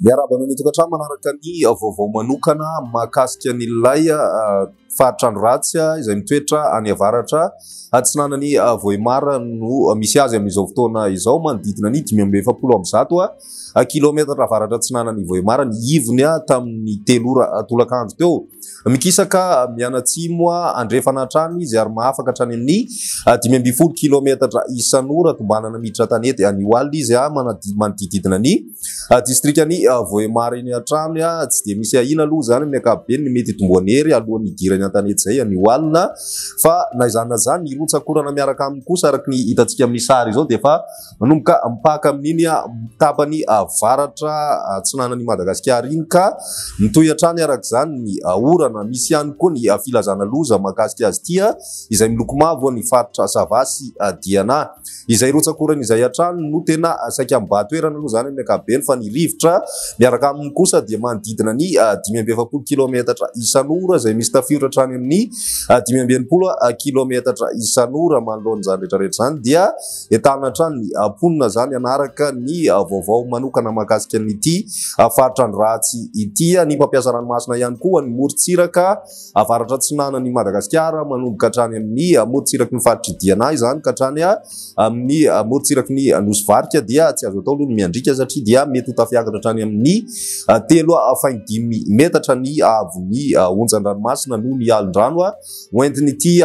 Miarahaba anao ny tokantrano manaraka ny vaovao manokana mahakasika an'ilay faritra andro ratsy izay mitoetra any avaratra atsinanan'i Vohemar no misy azy amin'izao fotoana izao, manodidina ny 145 kilometatra avaratra atsinanan'i Vohemar ny ivony tamin'ny 3 ora tolakandro teo. Mikisaka mianatsimo andrefana hatrany izy ary mahafaka hatrany amin'ny 15 kilometatra isan'ora. Tombanana miditra tanety anio alina izy manodidididina ny distrikan'i Vohemar iny hatrany. Tsy dia misy ahiana aloha izany amin'ny ankapobeny ny mety hitomboan'ny hery alohan'ny hidirany an-tanety izay anio alina. Fa na izany na izany, ny rotsak'orana miaraka aminy kosa araka ny hitantsika amin'ny sary izao dia efa Manomboka mipaka amin'iny tapany avaratra atsinanan'i Madagasikara iny ka mitohy hatrany araka izany ny orana. Misy ihany koa ny filazana loza mahakasika azy ity izay miloko mavo ny faritra Sava sy Diana. Izay rotsak'orana izay hatrany no tena saika mibahan-toerana aloha izany amin'ny ankapobeny fa ny rivotra miaraka aminy kosa dia manodidina ny 45 kilometatra isan'ora izay misy tafiotra hatrany amin'ny 65 kilometatra isan'ora. Manoloana izany rehetra rehetra izany dia Entanina hatrany ny mponina izany hanaraka ny vaovao manokana mahakasika an'ity faritra Androratsy ity. Ny mpampiasa ranomasina ihany koa ny morontsiraka avaratra atsinanan'i Madagasikara manomboka hatrany amin'ny morontsiraky ny faritr'i Diana izany ka hatrany amin'ny morontsiraky ny Nosy Varika dia tsy azo atao aloha ny miandriaka satria dia mety ho tafiakatra hatrany amin'ny 3,5 metatra ny haavon'ny onjan-dranomasina noho ny alin-drano hoentin'ity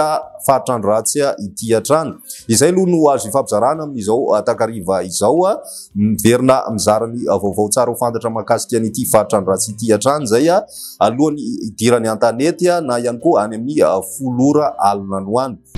faritra Androratsy ity hatrany. Izay aloha no azo ifampizarana amin'izao takariva izao. Miverina mizara ny vaovao tsara ho fantatra mahakasika an'ity faritra Androratsy ity hatrany izay alohan'ny hidirany an-tanety na ihany koa any amin'ny 10 ora alina no any.